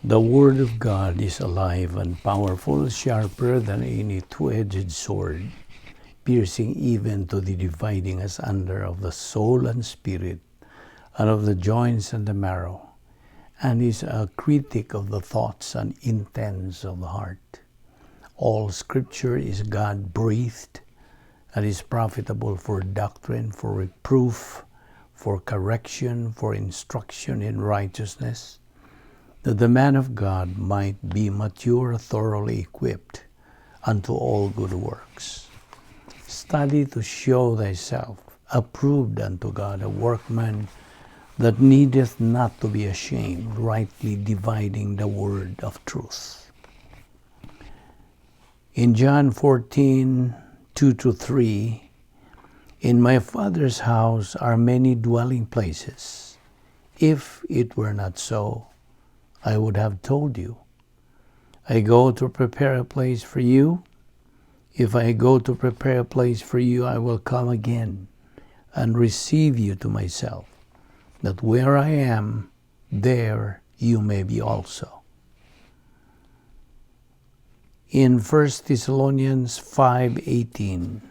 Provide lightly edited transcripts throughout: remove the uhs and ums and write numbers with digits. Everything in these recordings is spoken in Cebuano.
The Word of God is alive and powerful, sharper than any two-edged sword, piercing even to the dividing asunder of the soul and spirit, and of the joints and the marrow, and is a critic of the thoughts and intents of the heart. All Scripture is God-breathed and is profitable for doctrine, for reproof, for correction, for instruction in righteousness, that the man of God might be mature, thoroughly equipped unto all good works. Study to show thyself approved unto God, a workman that needeth not to be ashamed, rightly dividing the word of truth. In John 14:2-3, "In my Father's house are many dwelling places. If it were not so, I would have told you. I go to prepare a place for you. If I go to prepare a place for you, I will come again and receive you to myself, that where I am, there you may be also." In 1 Thessalonians 5:18,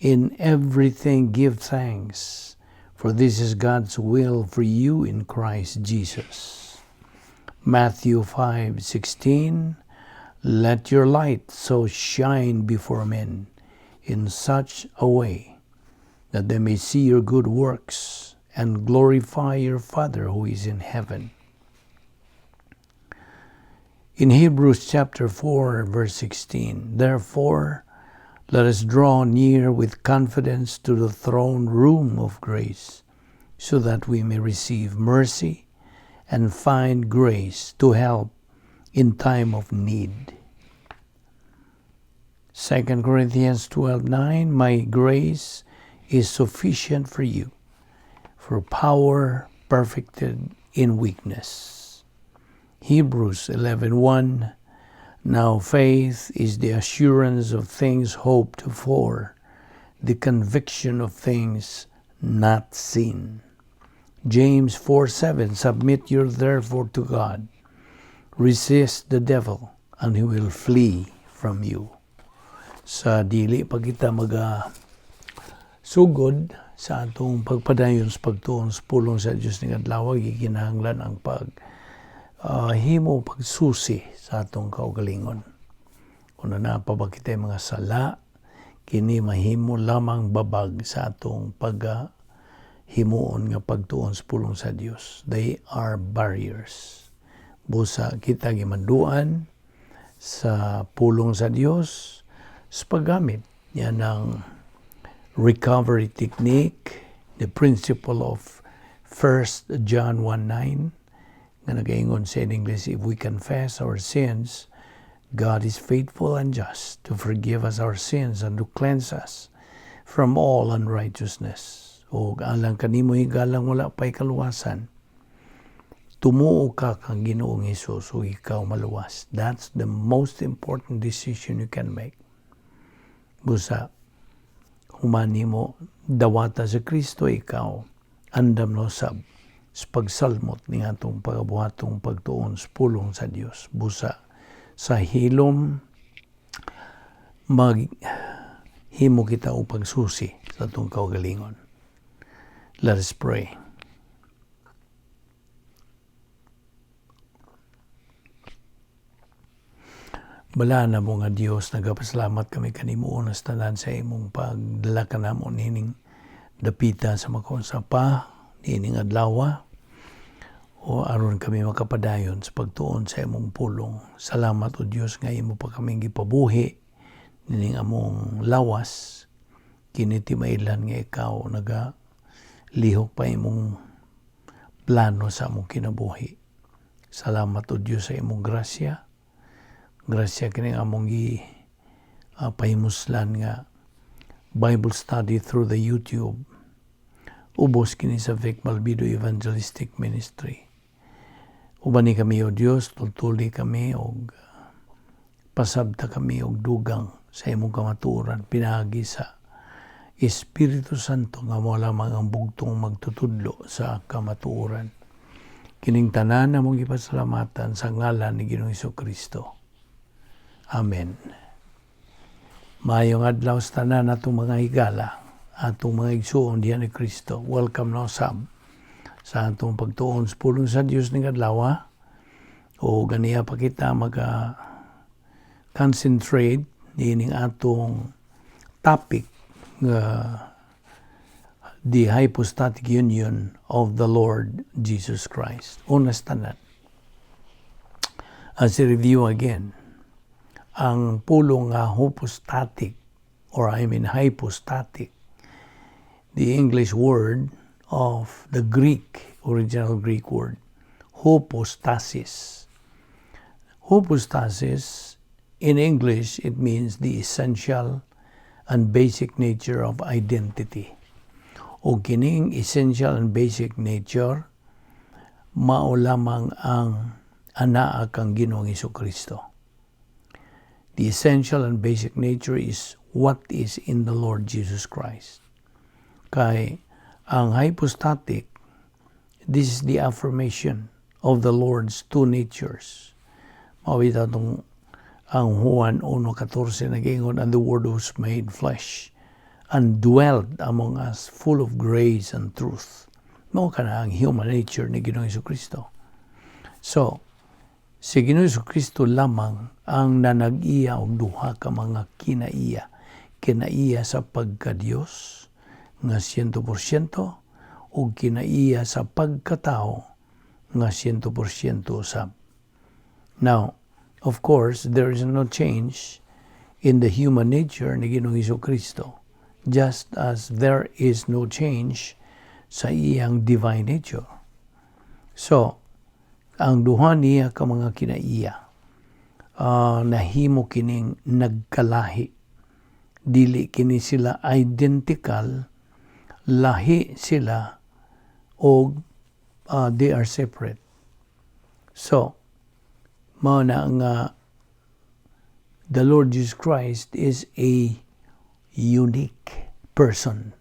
"In everything give thanks, for this is God's will for you in Christ Jesus." Matthew 5:16, "Let your light so shine before men in such a way that they may see your good works and glorify your Father who is in heaven." In Hebrews chapter 4, verse 16, "Therefore, let us draw near with confidence to the throne room of grace, so that we may receive mercy and find grace to help in time of need." 2 Corinthians 12:9, "My grace is sufficient for you, for power perfected in weakness." Hebrews 11:1, "Now faith is the assurance of things hoped for, the conviction of things not seen." James 4:7, "Submit you therefore to God. Resist the devil, and he will flee from you." Sa dili pa kita maga sugod sa atong pagpadayon sa pagtuon sa pulong sa Dios ning adlaw, gikinahanglan ang pag himo pagsusi sa atong kaugalingon. Kung naa pa ba kita mga sala, kini mahimo lamang babag sa atong pag himuon nga pagtuon sa pulong sa Dios. They are barriers. Busa kita gimanduan sa pulong sa Dios sa paggamit niya ng recovery technique, the principle of 1 John 1:9 nga nagaingon sa English, "If we confess our sins, God is faithful and just to forgive us our sins and to cleanse us from all unrighteousness." O alang kanimo higalang wala pa'y kaluwasan, tumuo ka kang Ginoong Hesus o ikaw maluwas. That's the most important decision you can make. Busa, human nimo dawata sa Kristo, ikaw andam no sab sa pagsalmot ni atong pagabuhatong pagtuon sa pulong sa Dios. Busa sa hilom mag himo kita og pagsusi sa atong kaugalingon. Let us pray. Balaan mo nga Dios, nagapasalamat kami kanimo una sa tanan sa imong pagdala kanamo nining dapita sa makaunsa pa niining adlaw o aron kami makapadayon sa pagtuon sa imong pulong. Salamat, o Dios, nga imo pa kaming gipabuhi nining among lawas, kini timailan nga ikaw naga lihok pa imong plano sa among kinabuhi. Salamat, o Dios, sa imong grasya. Grasya kini among gi pahimuslan nga Bible study through the YouTube. Ubos kini sa Vic Malbido Evangelistic Ministry. Ubani kami, o Dios, tultuli kami og pasabta kami og dugang sa imong kamatuoran pinaagi sa Espiritu Santo nga mo lamang ang bugtong magtutudlo sa kamatuoran. Kining tanan among gipasalamatan sa ngalan ni Ginoong Kristo. Amen. Maayong adlaw sa tanan atong mga higala, atong mga igsuon diha ni Kristo. Welcome na usab sa atong pagtuon sa pulong sa Dios ning adlaw. O ganiha pa kita maga concentrate niining atong topic nga the hypostatic union of the Lord Jesus Christ. Una sa tanan, as a review again, ang pulong nga hypostatic, or I mean hypostatic, the English word of the Greek, original Greek word, hypostasis. Hypostasis, in English, it means the essential and basic nature of identity. O kining essential and basic nature, mao lamang ang anaa kang Ginoong Kristo. The essential and basic nature is what is in the Lord Jesus Christ. Kay ang hypostatic, this is the affirmation of the Lord's two natures. Mao itong ang Juan 1.14 nag-ingon, "And the Word was made flesh and dwelt among us, full of grace and truth." Mao kana ang human nature ni Ginoong Kristo. So, si Ginoong Kristo lamang ang nanag-iya og duha ka mga kinaiya. Kinaiya sa pagka-Dios nga 100% ug kinaiya sa pagkatao nga 100% usab. Now, of course, there is no change in the human nature ni Ginoong Kristo, just as there is no change sa iyang divine nature. So, ang duha niya ka mga kinaiya, nahimo kining nagkalahi. Dili kini sila identical, lahi sila o they are separate. So, mao na nga the Lord Jesus Christ is a unique person.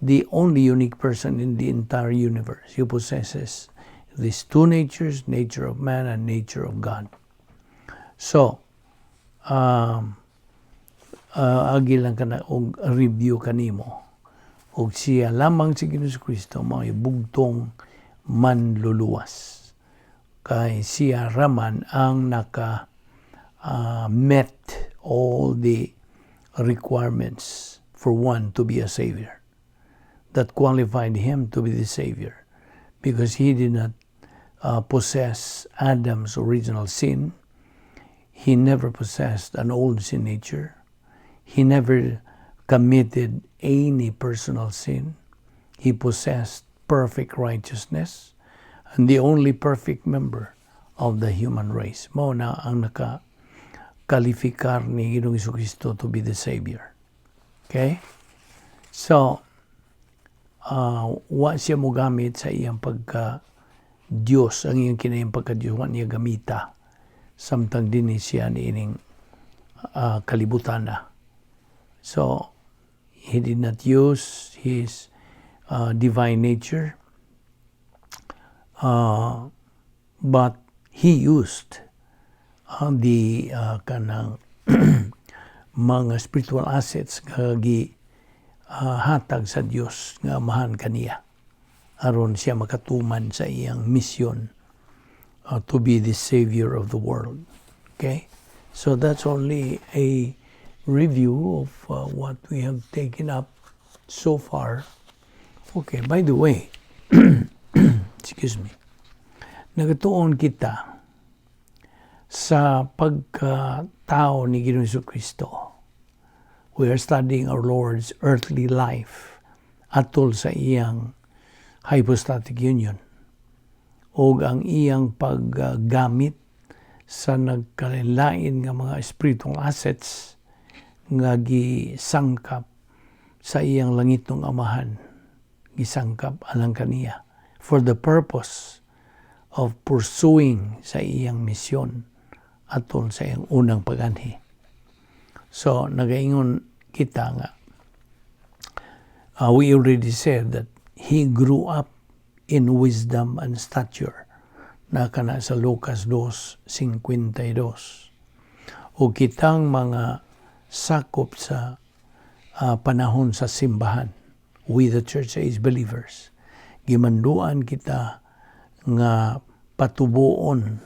The only unique person in the entire universe who possesses these two natures, nature of man and nature of God. So, agi lang kana og review kanimo. Og siya lamang si Ginoong Kristo mao bugtong manluluwas. Kay siya raman ang naka met all the requirements for one to be a savior that qualified him to be the savior, because he did not possess Adam's original sin. He never possessed an old sin nature. He never committed any personal sin. He possessed perfect righteousness and the only perfect member of the human race. Mao na ang naka kalifikar ni Ginoong Kristo to be the Savior. Okay? So, wa siya mogamit sa iyang pagka Diyos, ang iyang kinahing pagka Diyos, wa niya gamita samtang dinhi siya niining kalibutan na. So, he did not use his divine nature, but he used the kanang mga spiritual assets nga gi hatag sa Dios nga Amahan kaniya aron siya makatuman sa iyang mission to be the savior of the world. Okay? So that's only a review of what we have taken up so far. Okay, by the way, excuse me. Nagatuon kita sa pagkatao ni Ginoong Kristo. We are studying our Lord's earthly life atol sa iyang hypostatic union o ang iyang paggamit sa nagkalain nga mga spiritual assets nga gisangkap sa iyang langitnong Amahan, gisangkap alang kaniya for the purpose of pursuing sa iyang misyon atol sa iyang unang paganhi. So, nagaingon kita nga, we already said that he grew up in wisdom and stature, na kana sa Lucas 2:52. O kitang mga sakop sa panahon sa simbahan, we the church age believers, gimanduan kita nga patubuon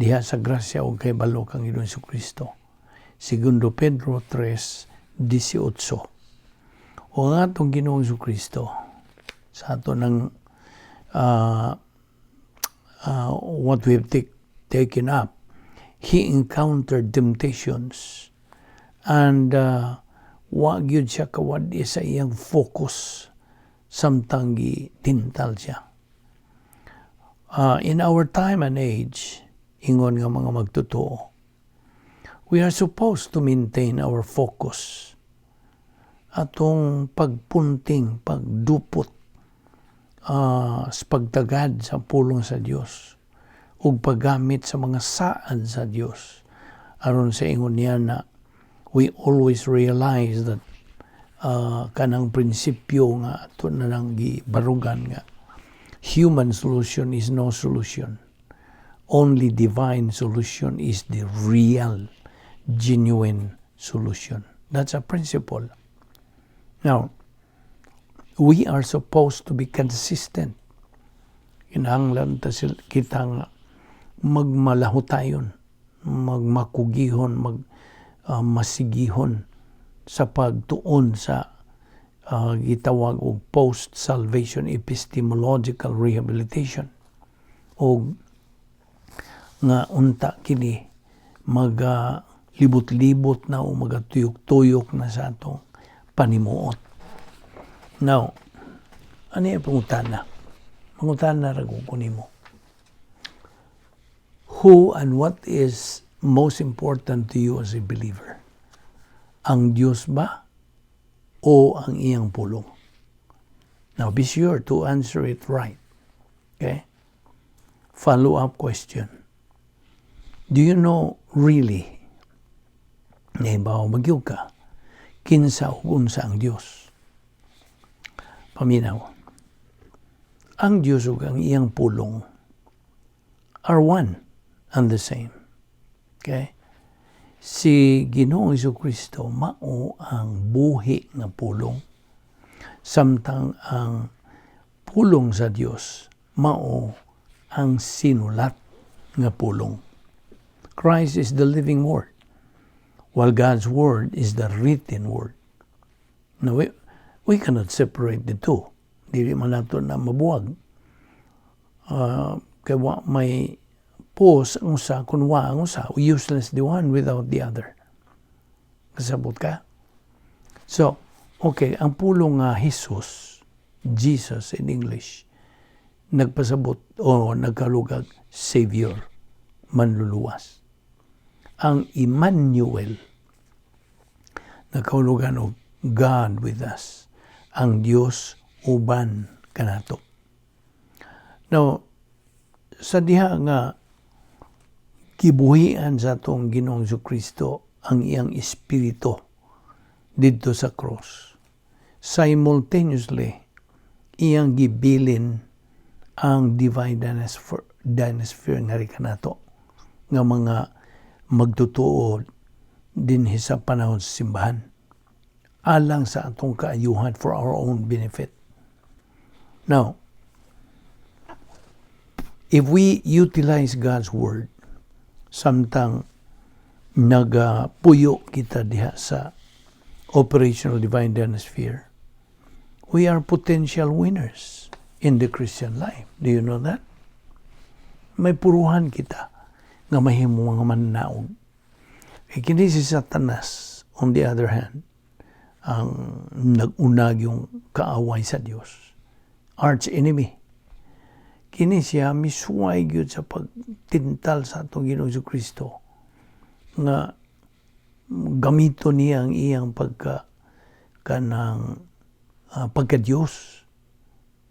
diha sa grasya o kahibalo kang Ginoong Kristo. Segundo Pedro 3:18. O ang atong Ginoong Kristo sa ato ng what we have taken up, he encountered temptations and wa gyud siya kawad sa iyang focus samtang gitintal siya. In our time and age, ingon nga mga magtotoo, we are supposed to maintain our focus, atong pagpunting, pagdupot sa pagtagad sa pulong sa Dios ug paggamit sa mga saad sa Dios aron sa ingon niya na we always realize that kanang prinsipyo nga ato na lang gibarugan nga human solution is no solution. Only divine solution is the real, genuine solution. That's a principle. Now, we are supposed to be consistent. Kinahanglan ta kita nga magmalahutayon, magmakugihon, mag masigihon sa pagtuon sa gitawag og post-salvation epistemological rehabilitation og nga unta kini maga libot-libot na o magatuyok-tuyok na sa atong panimuot. Now, ano yung pangutana? Pangutana ra ko nimo. Who and what is most important to you as a believer? Ang Diyos ba o ang iyang pulong? Now, be sure to answer it right. Okay? Follow-up question. Do you know really, nahibaw magyud ka, kinsa ug unsa ang Diyos? Paminaw. Ang Diyos ug ang iyang pulong are one and the same. Okay? Si Ginoong Kristo mao ang buhi nga pulong. Samtang ang pulong sa Dios mao ang sinulat nga pulong. Christ is the living word, while God's word is the written word. Now, we cannot separate the two. Dili man nato na mabuwag. Kay wa may pus ang usa kung wa ang usa. Useless the one without the other. Kasabot ka? So, okay, ang pulong nga Jesus, Jesus in English, nagpasabot o nagkalugag Savior, manluluwas. Ang Emmanuel, nagkahulugan og God with us, ang Dios uban kanato. Now, sa diha nga gibuhian sa atong Ginoong Kristo ang iyang espiritu didto sa cross, simultaneously, iyang gibilin ang divine dynasphere nga kanato nga mga magtotoo dinhi sa panahon sa simbahan alang sa atong kaayuhan, for our own benefit. Now, if we utilize God's word samtang nagapuyo kita diha sa operational divine dynasphere, we are potential winners in the Christian life. Do you know that? May puruhan kita nga mahimo mga mananaog. Kay kini si Satanas, on the other hand, ang nag-unag yung kaaway sa Dios, arch enemy. Kini siya misuway gyud sa pagtintal sa atong Ginoong Kristo nga gamito niya ang iyang pagka kanang pagka-Diyos.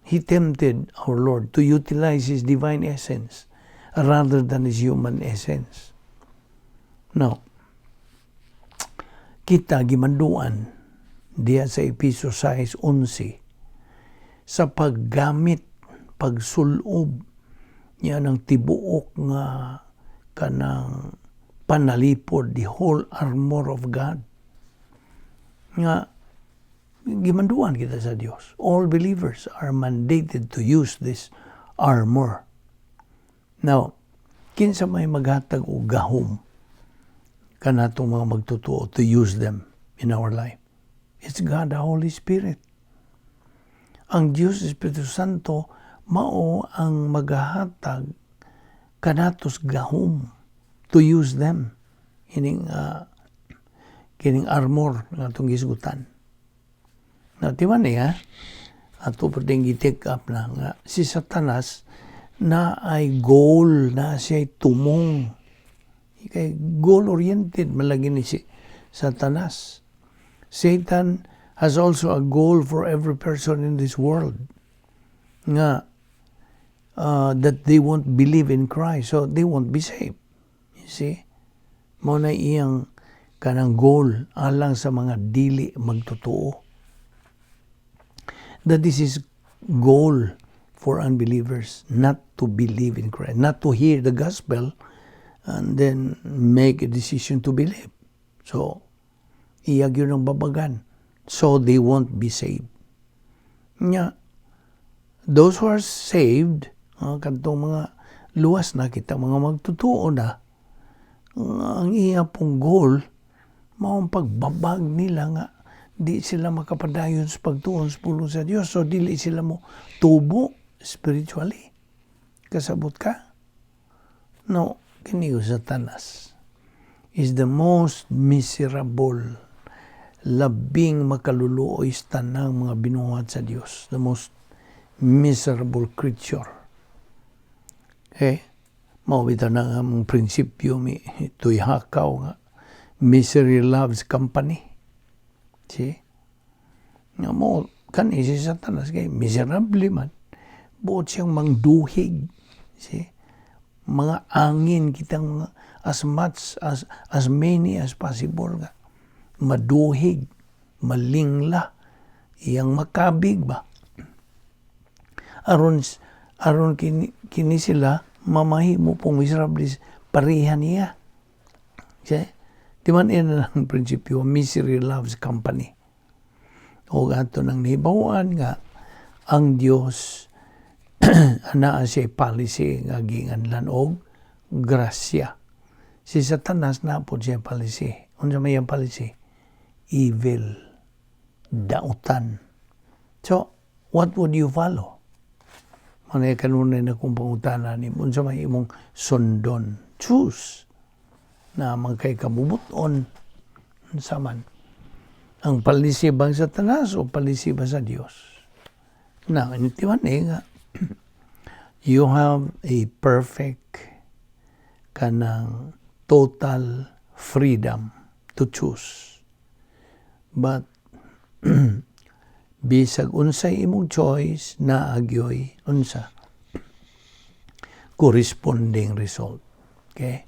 He tempted our Lord to utilize His divine essence rather than His human essence. Now, kita gimanduan diya sa Episo 6:11 sa paggamit, pagsulob niya ng tibuok nga kanang panalipod, the whole armor of God nga gimanduan kita sa Dios. All believers are mandated to use this armor. Now, kinsa may maghatag og gahom kanatong mga magtotoo to use them in our life? It's God the Holy Spirit. Ang Dios Espiritu Santo mao ang magahatag kanatos gahom to use them ining kining armor nga atong gisgutan. Now, di ba niya, ato pa din gi-take up na nga si Satanas naay goal na siya tumong. Kay goal-oriented malagi ni si Satanas. Satan has also a goal for every person in this world nga that they won't believe in Christ, so they won't be saved. You see? Mao na iyang kanang goal alang sa mga dili magtotoo. That this is goal for unbelievers, not to believe in Christ, not to hear the gospel and then make a decision to believe. So, iya gyud ang babagan. So they won't be saved. Nya, those who are saved, kadtong mga luwas na kita, mga magtotoo na, ang iya pong goal, mao ang pagbabag nila nga di sila makapadayon sa pagtuon sa pulong sa Dios. So, dili sila mo tubo spiritually. Kasabot ka? No, kini Satanas is the most miserable, labing makaluluoy sa tanang mga binuhat sa Dios. The most miserable creature. Okay? Mao bitaw na ang prinsipyo mi tuy hakaw nga misery loves company. See? Nga mo kani si Satanas kay miserable man. Buot siyang mangduhig. See? Mga angin kitang mga as much as many as possible nga maduhig, malingla, iyang makabig ba. Aron kini sila mamahimo pong miserable pareha niya. See? Di man ina ang prinsipyo, misery loves company. O ato nang nahibaw-an nga ang Dios anaa siya policy nga ginganlan og grasya. Si Satanas naa pod siya policy. Unsa may iyang policy? Evil. Dautan. So, what would you follow? Manay kanunay na kung pangutana ni unsa may imong sundon? Choose na man kay kabubuton unsa man ang policy bang Satanas o policy ba sa Dios? Na, intiwan eh nga, you have a perfect kanang total freedom to choose. But bisag unsay imong choice, naa gyoy unsa corresponding result. Okay?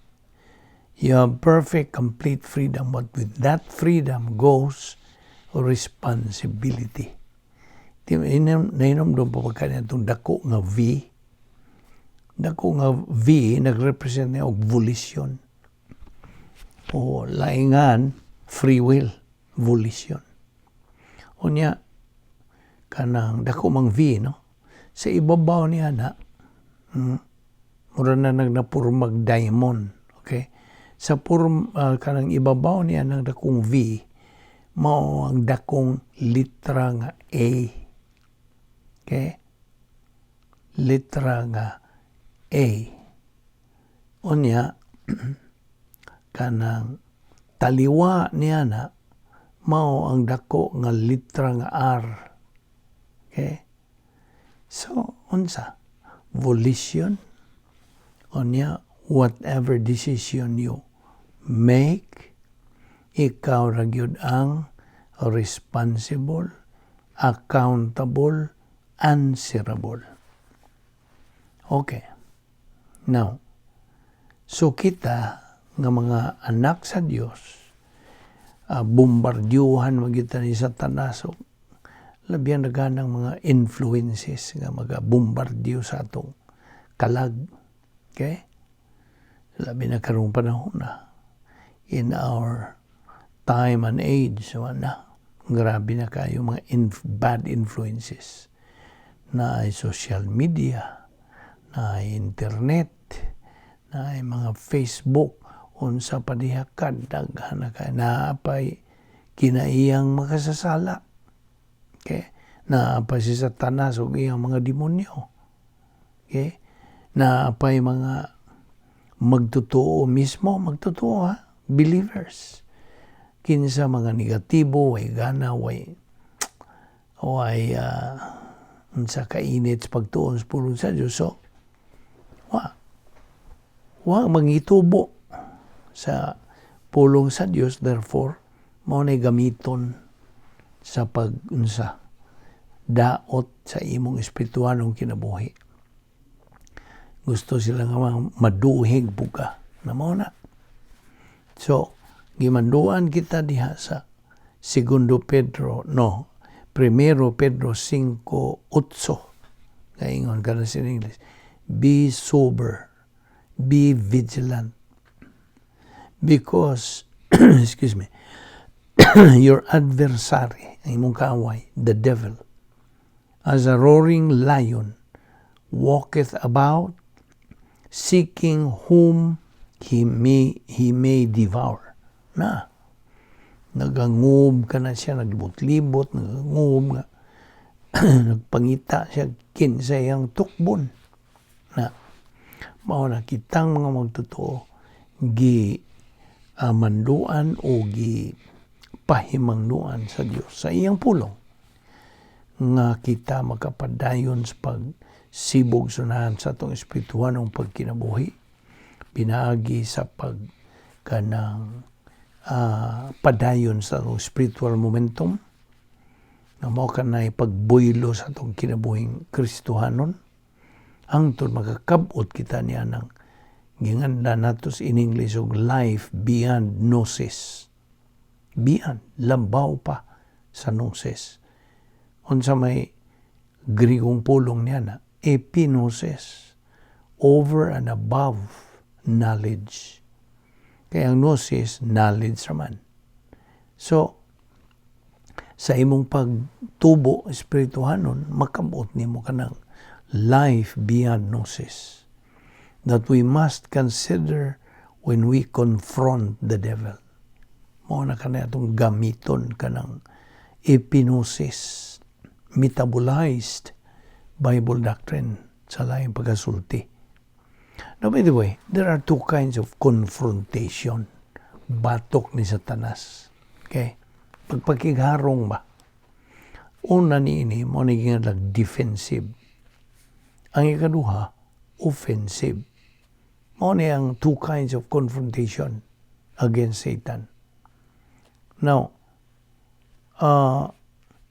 You have perfect, complete freedom, but with that freedom goes responsibility. Nahinomdom pa ba itong dako nga V? Dako nga V, nag-represent niya og volition. O laingan, free will, volition. Unya, kanang dako mang V, no? Sa ibabaw niya na, mura na nagnapurmag diamond. Okay? Sa kanang ibabaw niya ng dakong V, mao ang dakong litra nga A. Okay? Litra nga A. Unya, kanang taliwa niya na, mao ang dako nga litra nga R. Okay? So, unsa? Volition. Unya, whatever decision you make, ikaw ra gyud ang responsible, accountable, answerable. Okay. Now, so kita nga mga anak sa Dios, bombardyuhan man kita ni Satanas og Labihan daghan ang mga influences nga magabombardiyo sa atong kalag. Okay? Labi na karong panahon na in our time and age, so na, grabe na kayo mga bad influences na ay social media, na ay internet, na ay mga Facebook, unsa pa diha, kadaghan na kay naapay kinaiyang makasasala. Okay? Naapay si Satanas ug iyang mga demonyo. Okay? Naapay mga magtotoo mismo, magtotoo ha, believers. Kinsa mga negatibo, way gana, way unsa kainit sa pagtuon sa pulong sa Diyos. So, wa mangitubo sa pulong sa Dios. Therefore, mao nay gamiton sa pag-unsa daot sa imong espiritualong kinabuhi. Gusto sila nga maduhig buka na mao na. So, gimanduan kita diha sa Segundo Pedro, no, Primero Pedro 5:8. Kaingon ka na sa English. "Be sober, be vigilant. Because," excuse me, "your adversary," ang imong kaaway, "the devil, as a roaring lion, walketh about, seeking whom he may devour." Na, nagangob ka na siya, naglibot-libot, nagangob nga, nagpangita siya kinsa iyang tukbon. Na, mao na kitang mga magtotoo, gi manduan o gi pahimangduan sa Dios sa iyang pulong nga kita makapadayon sa pagsibog sunahan sa atong espirituhanong pagkinabuhi pinaagi sa pag kanang padayon sa atong spiritual momentum nga mao kanay pagbuylo sa atong kinabuhing Kristohanon hangtod makakabot kita niya ng ginganda nato in English og life beyond gnosis, beyond, lambaw pa sa gnosis. Unsa may Grigong pulong niya na epignosis, over and above knowledge. Kaya ang gnosis, knowledge raman. So, sa imong pagtubo espirituhanon, makabot nimo kanang life beyond gnosis that we must consider when we confront the devil. Mao na kanay atong gamiton kanang epignosis, metabolized Bible doctrine sa laing pagkasulti. Now, by the way, there are two kinds of confrontation. Batok ni Satanas. Okay? Pagpakigharong ba? Una ni ini, mo ni defensive. Ang ikaduha, offensive. Mao ni ang two kinds of confrontation against Satan. Now,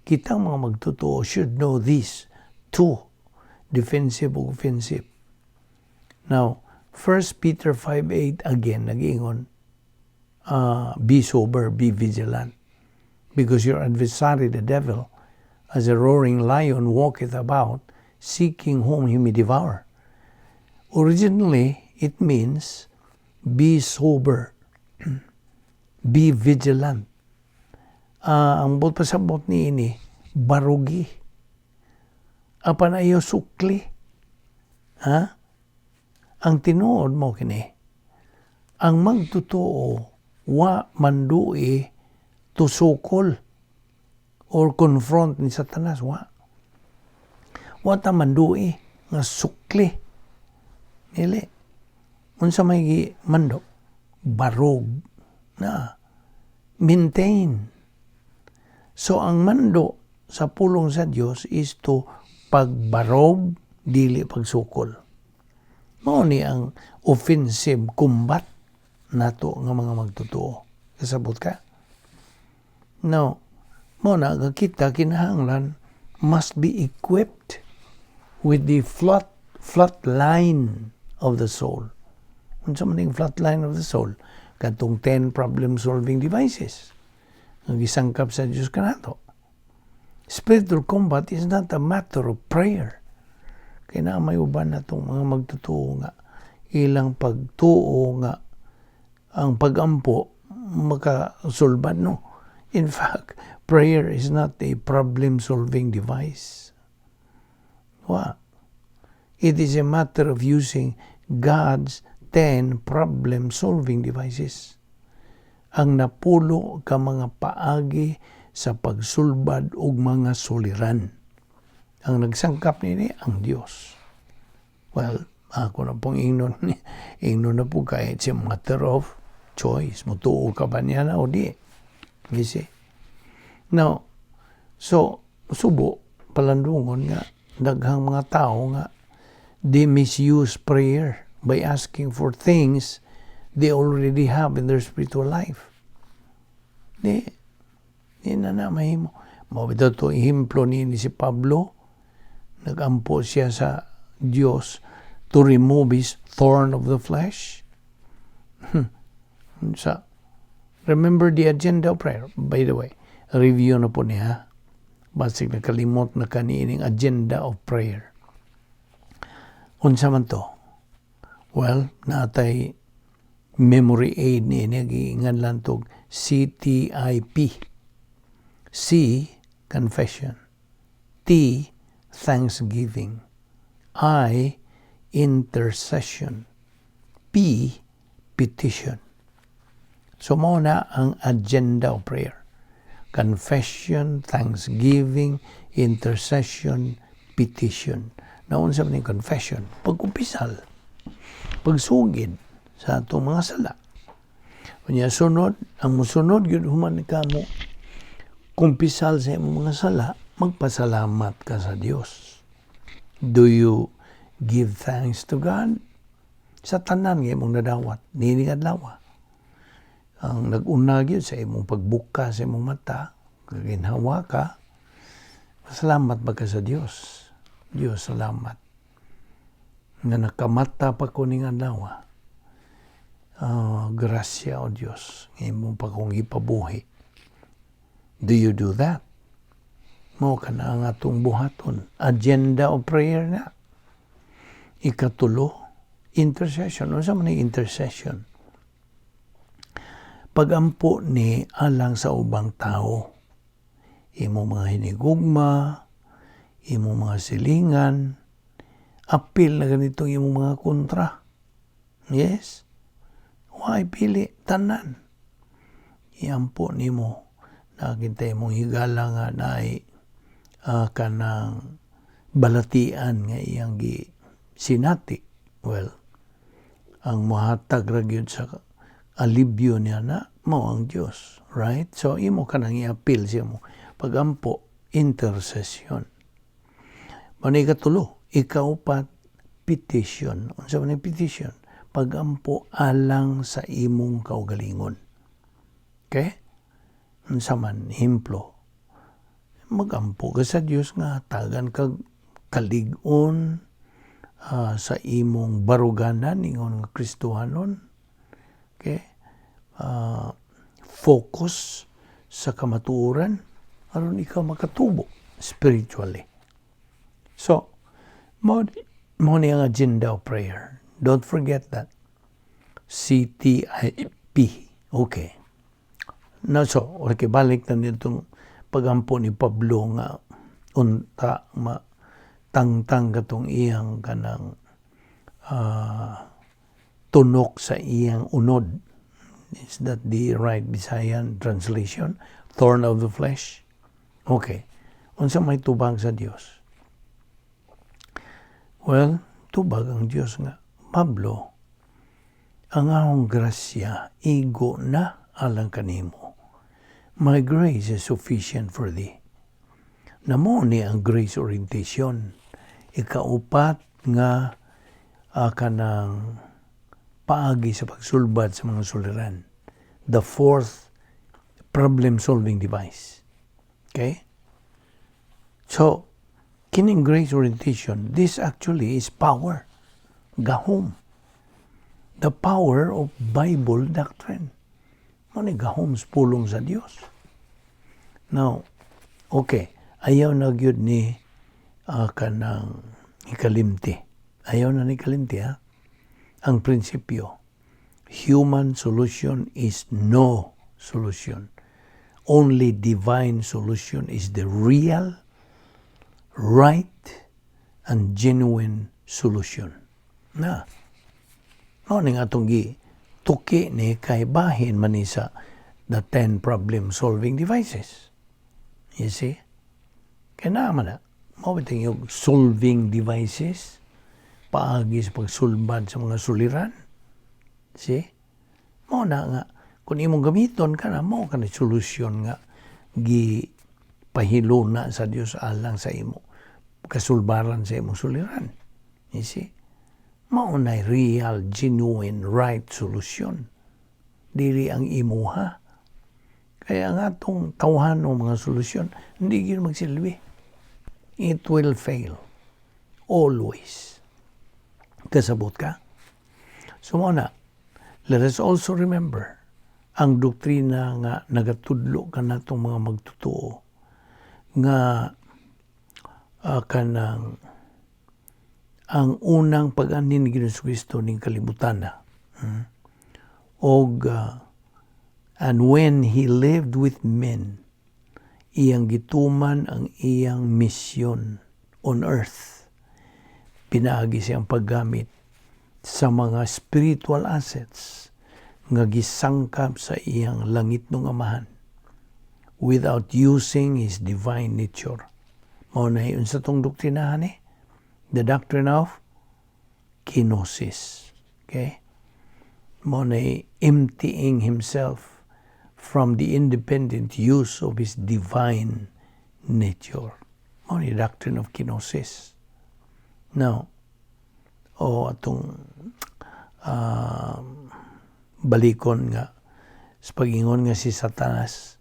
kitang mga magtotoo should know these two, defensive o offensive. Now, 1 Peter 5:8 again, nag-ingon, "Be sober, be vigilant, because your adversary, the devil, as a roaring lion, walketh about, seeking whom he may devour." Originally, it means be sober, be vigilant. Ang buot pasabot ni ini, barugi. Apan ayaw sukli. Ha? Ang tinuod mo kini, ang magtotoo wa mandui tusukol or confront ni Satanas, wa. Wa ta mandui nga sukli. Dili. Unsa may gi mando? Barog na maintain. So ang mando sa pulong sa Dios is to pagbarog, dili pagsukol. Mao ni ang offensive combat nato nga mga magtotoo. Kasabot ka? No. Mao na nga kita kinahanglan must be equipped with the flat line of the soul. Unsa man ning flat line of the soul? Katong 10 problem solving devices nga gisangkap sa Dios kanato. Spiritual combat is not a matter of prayer. Kay naa may uban natong mga magtutuo nga ilang pagtuo nga ang pagampo makasulbad, no. In fact, prayer is not a problem-solving device. Wa. It is a matter of using God's 10 problem-solving devices. Ang 10 ka mga paagi sa pagsulbad og mga suliran. Ang nagsangkap nini ang Dios. Well, ako na pong ingnon, ingnon na po kay it's a matter of choice. Mutuo ka ba niya na o di? You see? Now, so, subo, palandungon nga, daghang mga tao nga, they misuse prayer by asking for things they already have in their spiritual life. Di, di na na mahimo. Mao bitaw to ehemplo ni si Pablo, nagampo siya sa Dios to remove his thorn of the flesh. Sa remember the agenda of prayer. By the way, review na po niya. Basig nakalimot na kaniining agenda of prayer. Unsa man to? Well, naa tay memory aid ni giingan tog CTIP. C, confession. T, thanksgiving. I, intercession. P, petition. So mao na ang agenda of prayer. Confession, thanksgiving, intercession, petition. Naunsa man yung confession? Pagkumpisal, pagsugid sa atong mga sala. Unya sunod, ang musunod gyud human ka mo kumpisal sa imong mga sala, magpasalamat ka sa Dios. Do you give thanks to God? Sa tanan nga imong nadawat, niini nga adlaw. Ang nag-una gyud sa imong pagbuka sa imong mata, kaginhawa ka, pasalamat ba ka sa Dios? Dios, salamat nga nakamata pa ko ning adlaw. Grasya o Dios, nga imong pa kong ipabuhi. Do you do that? Mao kana ang atong buhaton. Agenda of prayer na. Ikatulo, intercession. Ano sa man intercession? Pagampo ni alang sa ubang tao. Imong mga hinigugma, imong mga silingan, apil na ganitong imong mga kontra. Yes? Why pili? Tanan. Iampo nimo nakita imong higala nga naay kanang balatian nga iyang gi sinati. Well, ang mohatag ra gyud sa alibyo niya na mao ang Dios, right? So imo kanang iapil siya mo pagampo, intercession. Mao ikatulo, ikaupat, petition. Unsa man petition? Pagampo alang sa imong kaugalingon. Okay? Unsa man ehemplo? Magampo ka sa Dios nga tagan kag kalig-on sa imong baruganan ingon nga Kristohanon. Okay? Focus sa kamatuoran aron ikaw makatubo spiritually. So, mao ni ang agenda of prayer. Don't forget that. CTIP. Okay. Now, so, okay, balik na nitong pagampo ni Pablo nga unta ma tangtang katong iyang kanang tunok sa iyang unod. Is that the right Bisayan translation? Thorn of the flesh? Okay. Unsa may tubag sa Dios? Well, tubag ang Dios nga, "Pablo, ang akong grasya igo na alang kanimo. My grace is sufficient for thee." Na mao ni ang grace orientation. Ikaupat nga kanang paagi sa pagsulbad sa mga suliran. The fourth problem-solving device. Okay? So, kining grace orientation, this actually is power. Gahom. The power of Bible doctrine. Mao ni gahom sa pulong sa Dios. Now, okay, Ayaw na gyud ni kanang ikalimti. Ayaw na ni kalimti, ha. Ang prinsipyo, human solution is no solution. Only divine solution is the real, right, and genuine solution. Na, mao ning atong gi tuki ni kay bahin man ni sa the 10 problem solving devices. You see? Kaya naman na, mao yung solving devices, paagi sa pagsulbad sa mga suliran. See? Mao na nga, kung imong gamiton ka na, mao ka na solusyon nga gi pahiluna sa Dios alang sa imo kasulbaran sa imong suliran. You see? Mao na real, genuine, right solution. Dili ang imuha. Kaya nga atong tawhan ng mga solusyon, hindi gyud magsilbi. It will fail. Always. Kasabot ka? So mao na, let us also remember ang doktrina nga nagatudlo kanatong mga magtotoo nga kanang ang unang pag-anhi ni Ginoong Kristo ning kalibutan na. Og and when he lived with men, iyang gituman ang iyang misyon on earth. Pinaagi siyang paggamit sa mga spiritual assets nga gisangkap sa iyang langitnong Amahan without using his divine nature. Mao na unsa tong doktrinahan eh? The doctrine of kenosis. Okay? Mao na emptying himself from the independent use of his divine nature. Mao ni doctrine of kenosis. Now, o atong balikon nga sa pag-ingon nga si Satanas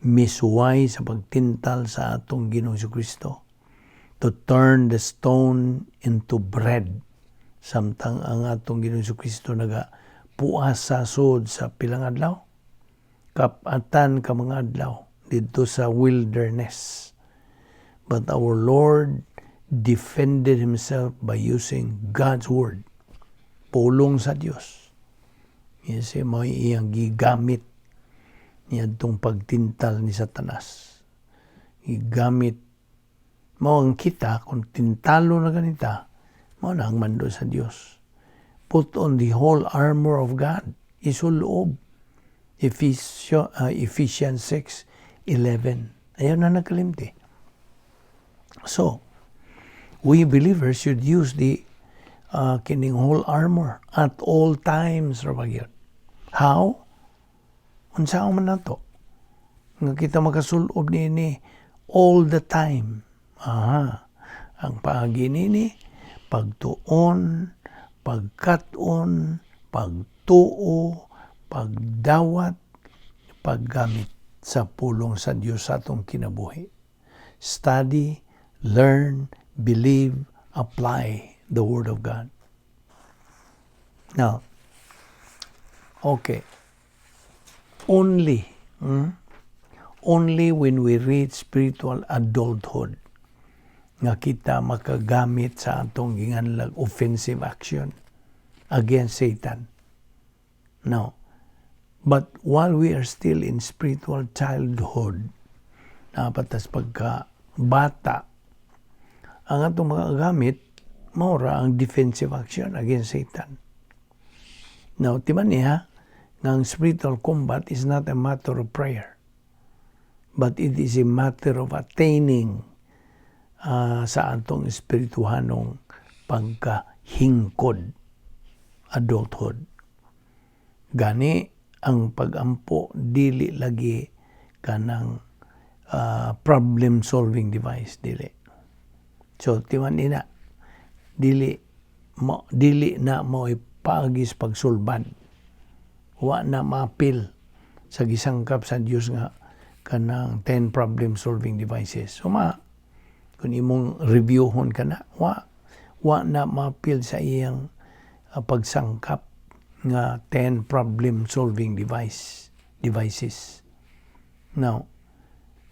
misuway sa pagtintal sa atong Ginoong Kristo to turn the stone into bread samtang ang atong Ginoong Kristo naga puasa sud sa pilang adlaw, kap-atan ka mga adlaw didto sa wilderness. But our Lord defended himself by using God's word, pulong sa Dios. Yes, mao iyang gigamit niadtong pagtintal ni Satanas. Gigamit mao ang kita kung tintalo na ganita, mao na ang mando sa Dios. Put on the whole armor of God. Isulob. Ephesians 6:11. Ayaw na nagkalimti. So, we believers should use the kining whole armor at all times ra gyud. How? Unsa man nato? Nga kita makasulob niini all the time. Aha. Ang paagi nini, pagtuon, pagkat-on, pagtuo, pagdawat, paggamit sa pulong sa Dios sa atong kinabuhi. Study, learn, believe, apply the Word of God. Now, okay. Only when we reach spiritual adulthood nga kita makagamit sa atong ginganlag offensive action against Satan. No. But while we are still in spiritual childhood, dapat tas pagka bata, ang atong mga gamit, mao ra ang defensive action against Satan. Now, timan niya, nga ang spiritual combat is not a matter of prayer, but it is a matter of attaining sa atong espirituhanong pagkahingkod, adulthood. Gani, ang pagampo dili lagi kanang problem solving device, dili. So timan ina, dili mo, dili na mo paagi sa pagsulbad. Wa na maapil sa gisangkap sa Dios nga kanang 10 problem solving devices. So ma kung imong reviewhon ka na, wa na maapil sa iyang pagsangkap nga 10 problem solving devices. Now,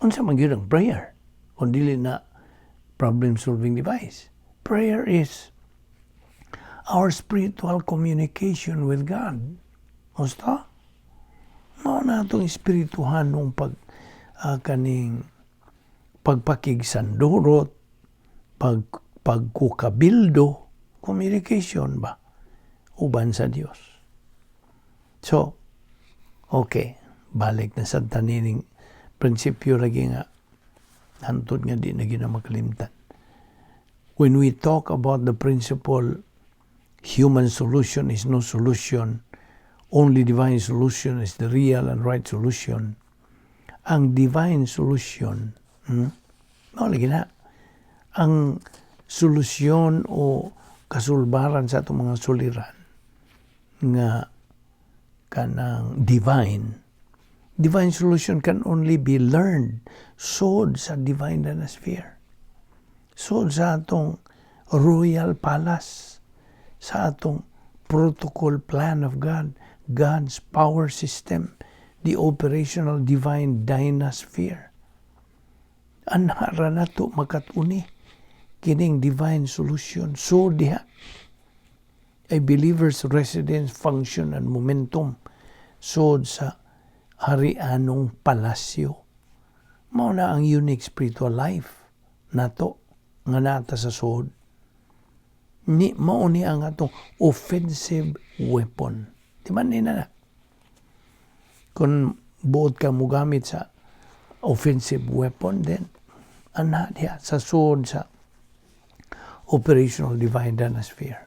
unsa man gyud ang prayer? Kung dili na problem solving device. Prayer is our spiritual communication with God. Gusto? Mao na atong espirituhanong pag kaning pagpakigsandurot, pagkukabildo, communication ba uban sa Dios. So, okay, balik na sa tanining prinsipyo lagi nga hantod nga di na gina makalimtan. When we talk about the principle, human solution is no solution, only divine solution is the real and right solution. Ang divine solution, mao lagi na, ang solusyon o kasulbaran sa atong mga suliran nga kanang divine solution can only be learned sod sa divine sphere, sod sa atong royal palace, sa atong protocol plan of God, God's power system, the operational divine dynasphere. Anha ra nato makat-oni kining divine solution. So diha a believer's residence, function and momentum sod sa harianong palasyo. Mao na ang unique spiritual life nato nga nata sa sod. Ni mao ni ang atong offensive weapon. Di ba ni na? Kung buot ka mogamit sa offensive weapon, then ana diha sa sod sa operational divine dynasphere.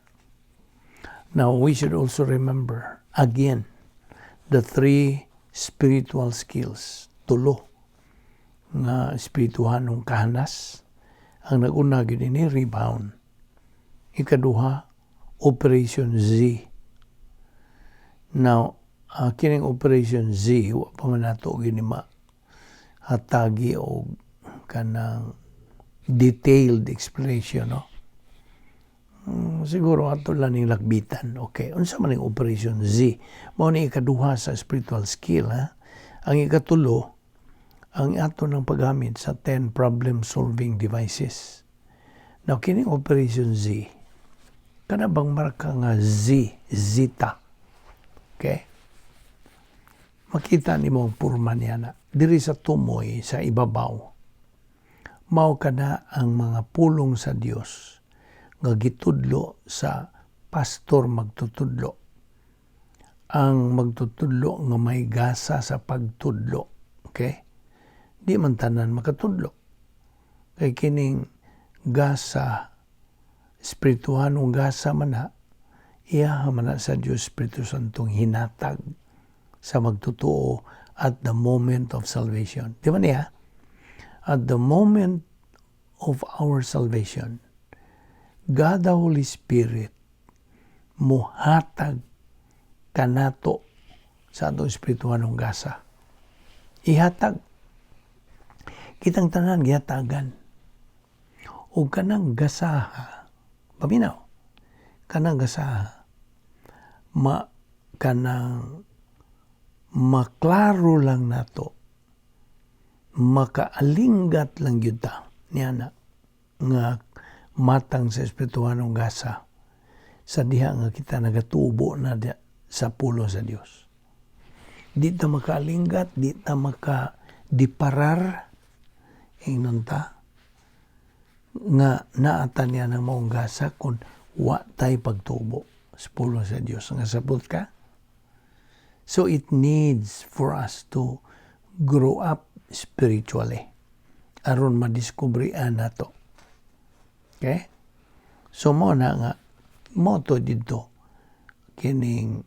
Now, we should also remember, again, the three spiritual skills. Tulo nga espirituhanong kahanas. Ang nag-una gyud ni rebound. Ikaduha, Operation Z. Now, kining Operation Z, wa pa man nato gini ma hatagi og kanang detailed explanation, no? Siguro ato lang ning lakbitan. Okay, unsa man ning Operation Z? Mao ni ikaduha sa spiritual skill, ha? Ang ikatulo, ang ato ng paggamit sa 10 problem solving devices. Now, kining Operation Z, kana bang marka nga Z, Zeta. Okay? Makita nimo ang porma niya na. Diri sa tumoy, sa ibabaw, mao kana ang mga pulong sa Dios nga gitudlo sa pastor magtutudlo. Ang magtutudlo nga may gasa sa pagtudlo. Okay? Di man tanan makatudlo. Kay kining gasa, espirituhanong gasa man na, iya man na sa Dios Espiritu Santong hinatag sa magtutuo at the moment of salvation. Di ba niya? At the moment of our salvation, God the Holy Spirit muhatag kanato sa atong espirituhanong gasa. Ihatag. Kitang tanan gihatagan. O kanang gasaha, paminaw, kanang gasaha, ma kanang maklaro lang nato, makaalinggat lang gyud ta niya na nga matang sa espirituhanong gasa sa diha nga kita nagatubo na diha sa pulong sa Dios. Di ta makaalinggat, di ta makadiparar, ingnon ta nga naata niya ng maong gasa kung wa tay pagtubo sa pulong sa Dios. Nga sabot ka? So it needs for us to grow up spiritually aron madiskubrian nato. Okay? So mo na nga moto didto kining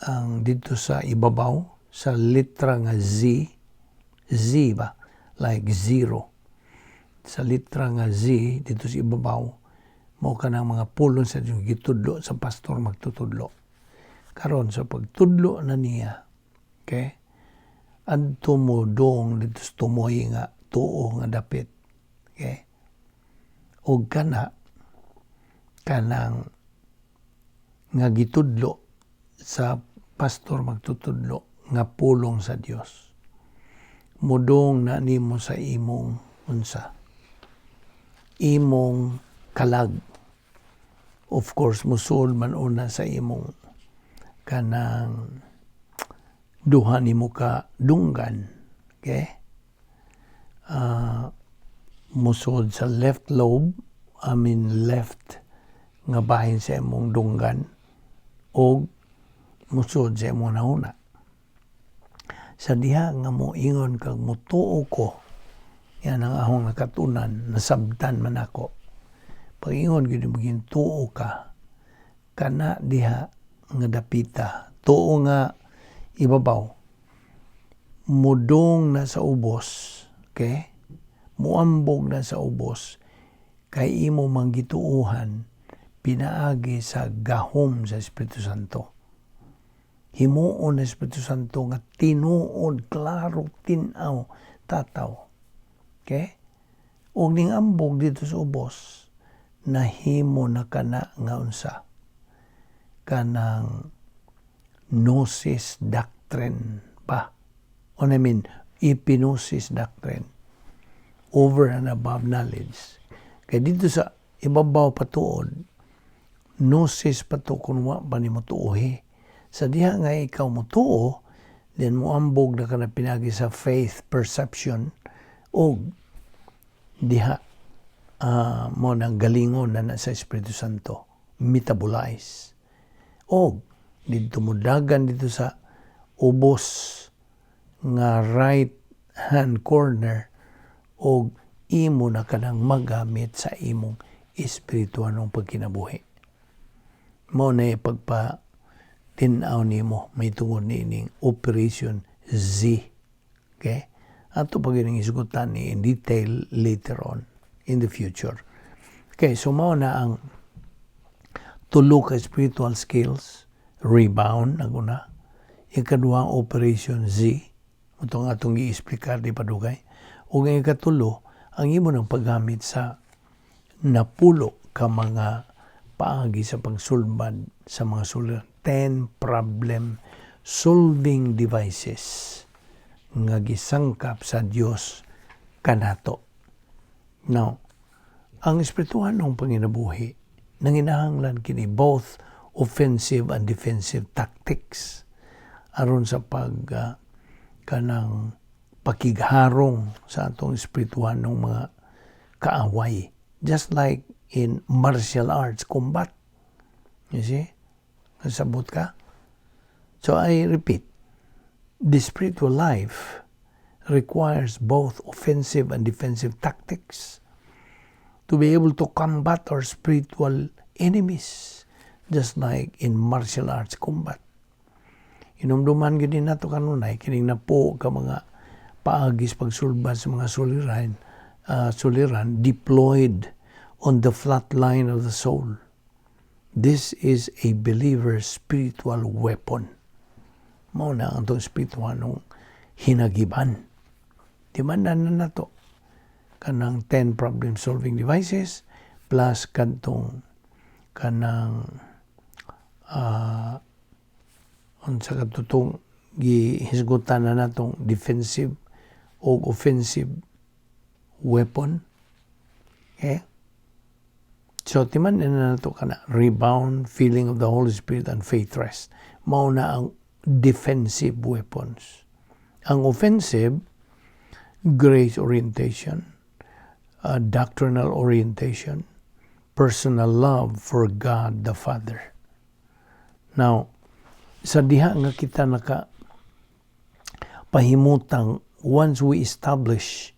ang didto sa ibabaw sa litra nga Z, Z ba, like zero, sa litra nga Z didto sa ibabaw, mao kanang mga pulong sa Dios gitudlo sa pastor magtutudlo. Karon sa pagtudlo na niya, okay, adto mo dong didto sa tumoy nga tuo nga dapit, okay, og kana kanang nga gitudlo sa pastor magtutudlo nga pulong sa Dios, mudong na nimo sa imong unsa imong kalag. Of course, musul man una sa imong kanang duha nimo ka dunggan. Okay? Musod sa left lobe, I mean left nga bahin sa imong dunggan o musod sa imong hunahuna. Sa diha nga mo ingon kag mutuo ko, yan ang akong nakatunan, nasabtan man ako. Pag ingon gyud maging tuo ka, kana diha nga dapita, tuo nga ibabaw, mudong na sa ubos, okay? Muambog na sa ubos, kay imo mang gituuhan pinaagi sa gahom sa Espiritu Santo. Himuon ng Espiritu Santo nga tinuod, klaro, tin-aw, tataw. Okay? Ug ning ambog dito sa ubos, nahimo na kana nga unsa kanang gnosis doctrine pa. O I mean, epignosis doctrine. Over and above knowledge. Kaya dito sa ibabaw patuod, gnosis pa to kung wa pa nimo tuohi. Sa diha nga ikaw mo tuo, then moambog na ka na pinagi sa faith perception o diha mo nang galingon na sa Espiritu Santo metabolize. O didto mo dagan dito sa ubos nga right hand corner og imo na kanang magamit sa imong espirituanong pagkinabuhi. Mao na pagpa tin-aw nimo may tungod niining Operation Z. Okay? Ato pa gyud isgutan ni in detail later on in the future. Okay, so mao na ang tulo ka spiritual skills: rebound ang una, ikaduha, Operation Z, itong atong gi-explicar di padugay, ug ang ikatulo, ang imo ng paggamit sa napulo ka mga paagi sa pagsulbad sa mga suliran, 10 problem solving devices nga gisangkap sa Dios kanato. Now, ang espirituhanong panginabuhi nanginahanglan kini both offensive and defensive tactics aron sa pag kanang pakigharong sa atong espirituhanong mga kaaway, just like in martial arts combat, you see? Nasabot ka? So I repeat, the spiritual life requires both offensive and defensive tactics to be able to combat our spiritual enemies, just like in martial arts combat. Inumduman gyud nato kanunay kining napo ka mga paagis pagsulbad sa mga suliran deployed on the flat line of the soul. This is a believer's spiritual weapon. Mao na ang atong espirituhanong hinagiban. Di man na nato kanang 10 problem solving devices plus kadtong kanang unsa kadtong gihisgutan na natong defensive o offensive weapon. Okay? So, timan na nato kana rebound, feeling of the Holy Spirit, and faith rest. Mao na ang defensive weapons. Ang offensive, grace orientation, doctrinal orientation, personal love for God the Father. Now, sa diha nga kita naka pahimutang, once we establish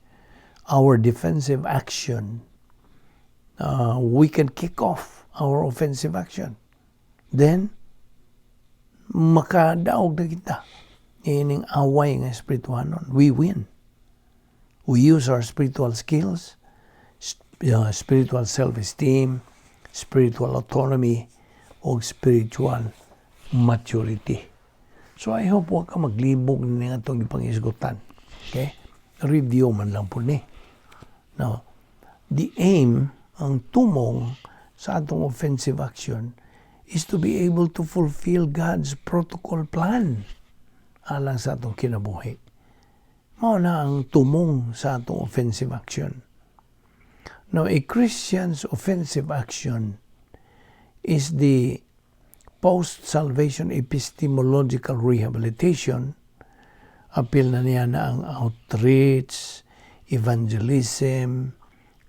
our defensive action, we can kick off our offensive action. Then, makadaog na kita ining away nga espirituhanon. We win. We use our spiritual skills, spiritual self-esteem, spiritual autonomy, o spiritual maturity. So I hope wa ka maglibog ni atong ipangisgutan. Okay? Review man lang po ni. Now, the aim, ang tumong sa atong offensive action is to be able to fulfill God's protocol plan alang sa atong kinabuhi. Mao na ang tumong sa atong offensive action. Now, a Christian's offensive action is the post-salvation epistemological rehabilitation. Apil na niya na ang outreach, evangelism,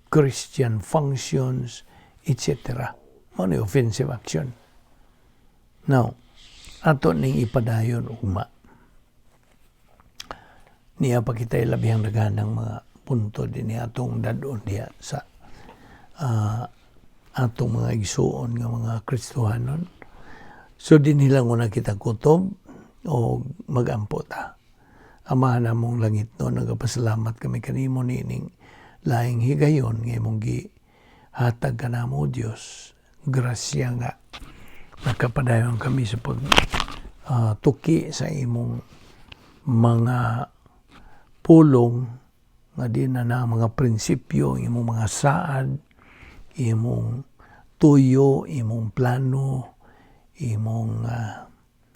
Christian functions, etc. Mao ni offensive action. Now, ato ning ipadayon ugma. Niya pa kita ilabihang daghanang mga punto din atong dad-on diha sa atong mga igsuon nga mga Kristohanon. So dinhi lang una kita kutob o magampo ta. Amahan namong langitnon, nagapasalamat kami kanimo niining laing higayon nga imong gihatag kanamo, Dios. Grasya nga nakapadayon kami sa pag tuki sa imong mga pulong nga di na na mga prinsipyo, imong mga saad, imong tuyo, imong plano, imong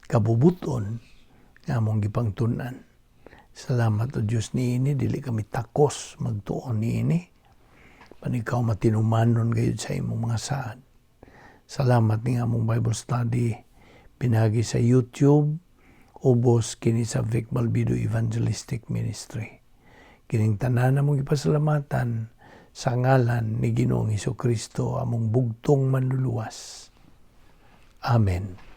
kabubuton nga among gipangtun-an. Salamat o Diyos niini, dili kami takos magtuon niini. Pan ikaw matinumanon gayud sa imong mga saad. Salamat ni among Bible study pinagi sa YouTube, ubos kini sa Vic Balbido Evangelistic Ministry. Kining tanan among gipasalamatan sa ngalan ni Ginoong Kristo, among bugtong manluluwas. Amen.